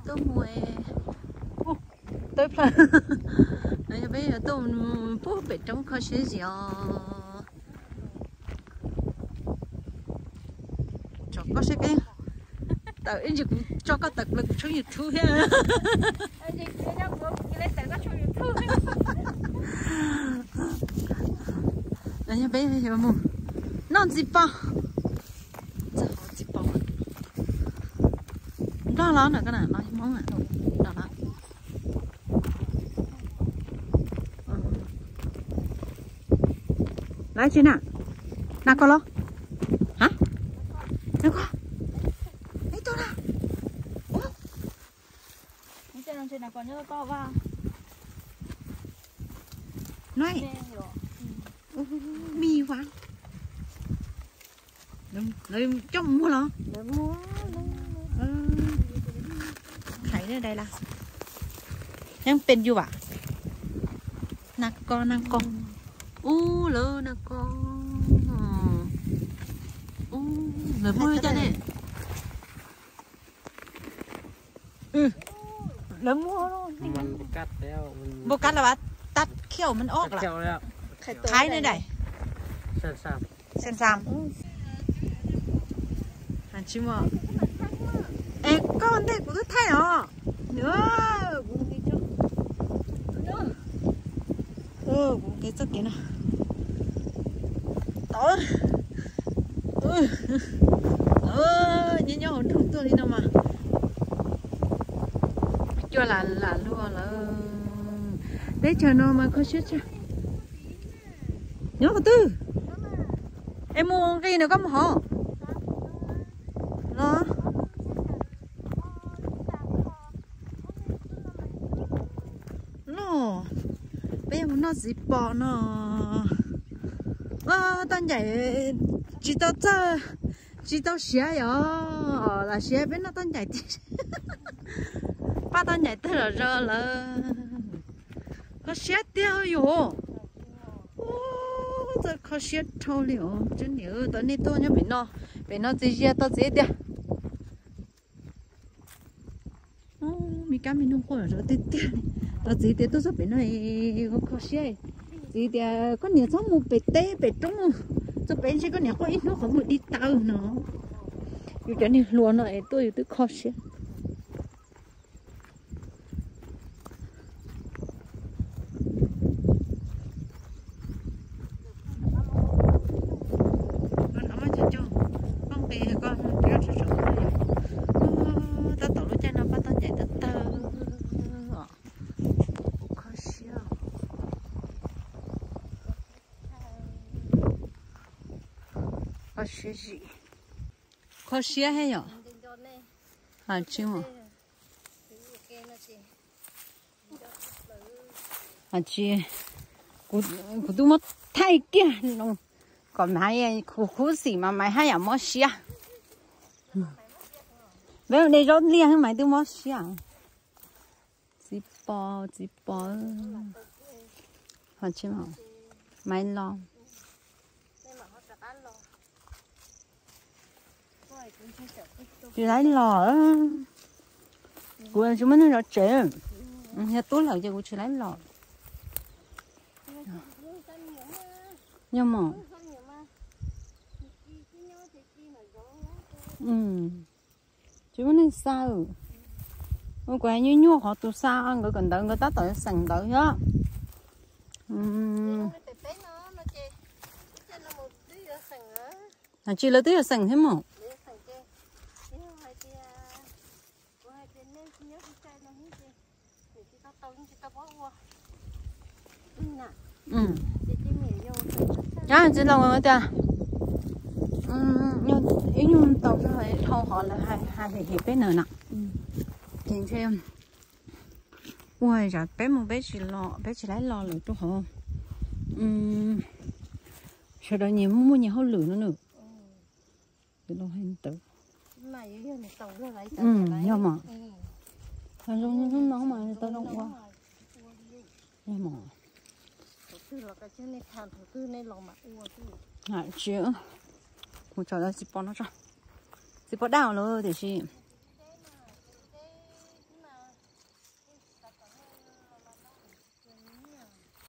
Tuaj mus, tawb plaws. Yog peb yuav tuaj mus pem roob kho siab zim os. Tso koj saib keb. Tawm ib ntsis kuv tso koj tawm plaws kuv tshooj YouTube thiab. Yog peb yuav mus noj ntxiv pos. Ntxiv pos. Nplog los no, no Hmoob no. Lawv tsis na, na koj los, ha, na koj, ib tug na, no, mi vas, lawv coj mus muag los, thaiv dais las, yeej pes yus as, na koj, na koj, ub lawv na koj, ub lawv muaj coj ne. Lawv muaj npau kab los, tag khiaum man ob lawm. Qhaib ne dais. Xam xam. Es koj ntej kuv twb thaij os. Kuv nqis txoj kev no. Nyob nyob hauv nroog tuaj li no mas cua lam lam luag lawm. Teb chaws no mas kho siab tshaj. Nyob qhov twg? Es mus nqis na koj mus hauv los. No, peb yuav mus noj txiv pos no. Toj ncaim tsis tau txawj, tsis tau siav yom, lam siav peb noj toj ncaim tiag. Paj toj ncaim tag zom zaws lawm. Kho siab tiag yom. Txawj kho siab dhau li os. Tsev niam tau nej tuaj nyob pem no, pem no txiv zias tau txiv tiag. Me kab me noog quaj zom tiag tiag li. Tau txiv tias tuaj txog pem no kho siab. Txiv tias koj niam txhob mus pem teb pem roob, txog pem ntshe koj niam quaj ib hnub qhov muag dig taw no. Yus cov niag hluas no es tuaj yus twb kho siab. Tab tom lub caij no paj toj ncaim tawg tawg. Kho siab, kho siab zim, kho siab thiab yom. Tsis, tsis, kuv twb muab thaij kiag kom Maiv khub khub xim mas Maiv haj yam mob siab. Peb mus de zaub liaj Maiv twb mob siab. Txiv pos, txiv pos. Maiv los. Tsis laib los. Kuv tsis muaj neeg zov tsev. Yog tub lawm ces kuv tsis laib los. Yog mos. Tsis muaj neeg xa. Kuv hais nyuaj nyuaj qhov tus xa nkawd kom ntawd nkawd tab tom xeem ntawd thiab. Hais tsis lawv twb yog xeem thiab mos. Txiv laus tias ib nyuag tau dhau qhov lawv hais hem hem peb na na. Ces ntshe ua zam peb mus peb tsis los, peb tsis laib los lawm rau qhov sawv daws nyias muaj nyias hauj lwm no na. Yog mos. Zoo no mas tau zoo ua. Yog mos. Tsis, kuv tso txiv pos no tso. Txiv pos daj lawm tiam sis